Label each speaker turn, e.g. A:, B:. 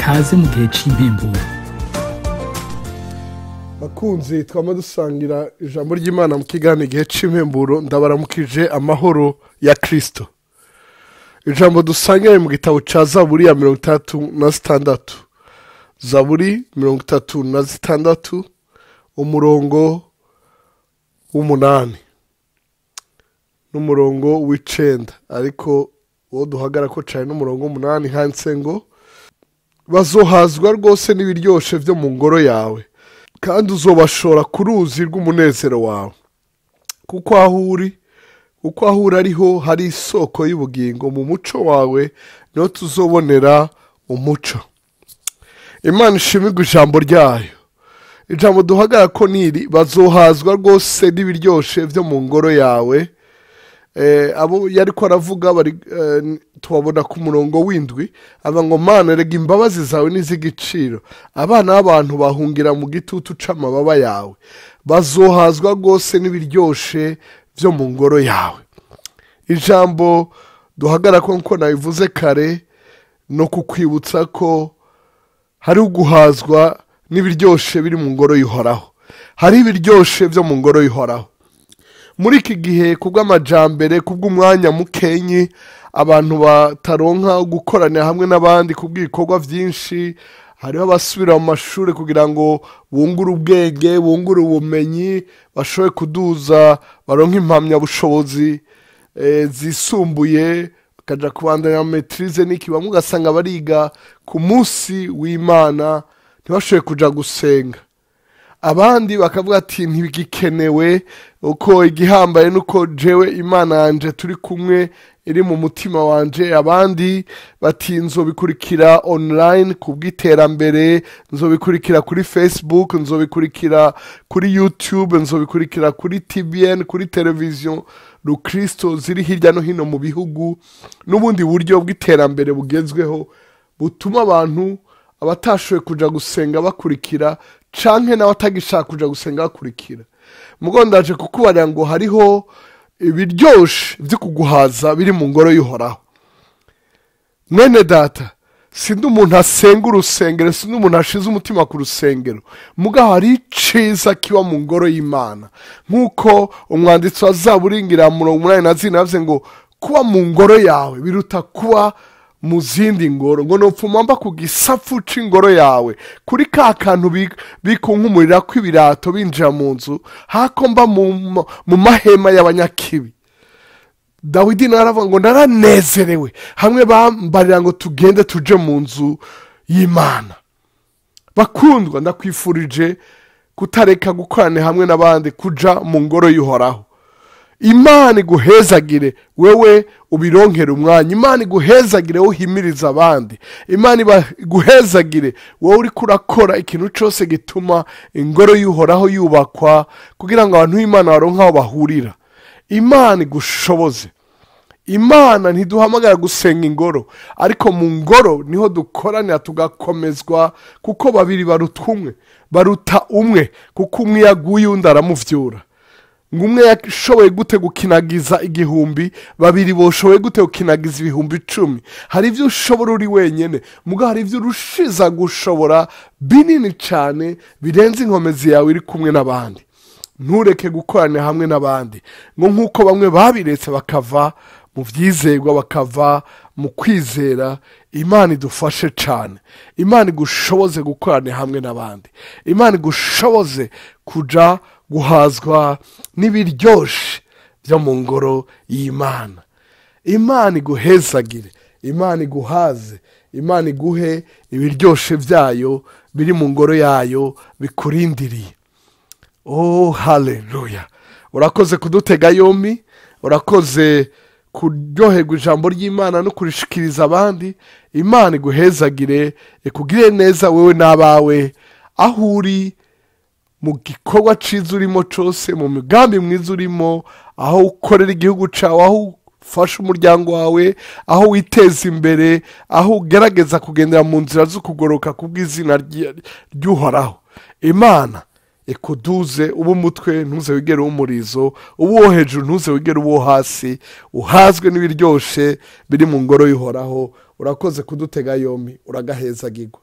A: Kaze mu gihe c'impemburo.
B: Bakunzi twama dusangira ijambo ry'Imana mu kiganiro igihe c'impemburo, ndabaramukije amahoro ya Kristo. Ijambo dusangira mu gitabo ca Zaburi ya 36. Zaburi 36 umurongo w'umunani n'umurongo w'icenda, ariko uwo duhagara ko cane n'umurongo w'umunani handitse ngo bazohazwa rwose n'ibiryoshe vyo mu ngoro yawe, kandi uzobashora ku ruzi rw'umunezero wawe. Kuko aho uri ariho hari isoko y'ubugingo, mu muco wawe niho tuzobonera umuco. Imana ishimirwe ijambo ryayo. Ijambo duhagara ko niri bazohazwa rwose n'ibiryoshe vyo mu ngoro yawe. Abo yariko aravuga bari tubabona ku murongo w'indwi, aba ngo Mana rega imbabazi zawe n'iz'igiciro, abana b'abantu bahungira mu gitutu c'amababa yawe, bazohazwa rwose n'ibiryoshe vyo mu ngoro yawe. Ijambo duhagara ko nko nabivuze kare, no kukwibutsa ko hari uguhazwa n'ibiryoshe biri mu ngoro y'Uhoraho. Hari ibiryoshe vyo mu ngoro y'Uhoraho. Muri iki gihe kubw'amajambere, kubw'umwanya mukenyi, abantu bataronka gukoranira hamwe n'abandi kubw'ibikorwa vyinshi, hariho abasubira mu mashuri kugira ngo bungure ubwenge, bungure ubumenyi, bashobore kuduza, baronke impamyabushobozi zisumbuye, bakaja kubandanya maîtrise n'iki, bamwe ugasanga bariga ku munsi w'Imana ntibashoboye kuja gusenga. Abandi bakavuga ati ntibigikenewe, uko igihambaye nuko jewe Imana yanje turi kumwe iri mu mutima wanje. Abandi bati nzobikurikira online kubw'iterambere, nzobikurikira kuri Facebook, nzobikurikira kuri YouTube, nzobikurikira kuri TBN, kuri television Rukristo ziri hirya no hino mu bihugu, n'ubundi buryo bw'iterambere bugezweho butuma abantu abatashoboye kuja gusenga bakurikira, canke n'abatagishaka kuja gusenga bakurikira. Mugo ndaje kukubarira ngo hariho ibiryoshe vyo kuguhaza biri mu ngoro y'Uhoraho. Mwene data, sindi umuntu asenga urusengero, sindi umuntu ashize umutima ku rusengero, muga hari iciza kiba mu ngoro y'Imana. Nk'uko umwanditsi wa Zaburi ngira 84 yavuze ngo kuba mu ngoro yawe biruta kuba mu zindi ngoro, ngo nopfuma mba ku gisafu c'ingoro yawe, kuri ka kantu bikunkumurira kw'ibirato binjira mu nzu, hako mba mu mahema y'abanyakibi. Dawidi nawe aravuga ngo naranezerewe hamwe bambarira ngo tugende tuje mu nzu y'Imana. Bakundwa, ndakwifurije kutareka gukorana hamwe n'abandi, kuja mu ngoro y'Uhoraho. Imana iguhezagire wewe ubironkera umwanya, Imana iguhezagire wowe uhimiriza abandi, Imana iguhezagire wowe uriko urakora ikintu cose gituma ingoro y'Uhoraho yubakwa, kugira ngo abantu b'Imana baronke aho bahurira. Imana igushoboze. Imana ntiduhamagara gusenga ingoro, ariko mu ngoro niho dukoranira tugakomezwa, kuko babiri baruta umwe, baruta umwe, kuko umwe yaguye undi aramuvyura. Ngo umwe yashoboye gute gukinagiza 1000, babiri boshoboye gute gukinagiza 10,000. Hari ivyo ushobora uri wenyene, muga hari ivyo urushiza gushobora binini cane birenze inkomezi yawe iri kumwe n'abandi. Ntureke gukorana hamwe n'abandi, ngo nkuko bamwe babiretse bakava mu vyizerwa, bakava mu kwizera. Imana idufashe cane, Imana igushoboze gukorana hamwe n'abandi, Imana igushoboze kuja guhazwa n'ibiryoshe byo mu ngoro y'Imana. Imana iguhezagire, Imana iguhaze, Imana iguhe ibiryoshe vyayo biri mu ngoro yayo bikurindiriye. Oh, haleluya! Urakoze kudutega yombi, urakoze kuryoherwa ijambo ry'Imana no kurishikiriza abandi. Imana iguhezagire, ikugirire neza wewe n'abawe, aho uri mu gikorwa ciza urimo cose, mu migambi mwiza urimo, aho ukorera igihugu cawe, aho ufasha umuryango wawe, aho witeza imbere, aho ugerageza kugendera mu nzira zo kugoroka kubw'izina ry'Uhoraho. Imana ikuduze, ube umutwe ntuze wigere umurizo, ube uwo hejuru ntuze wigere uwo hasi, uhazwe n'ibiryoshe biri mu ngoro y'Uhoraho. Urakoze kudutega yombi, uragahezagirwa.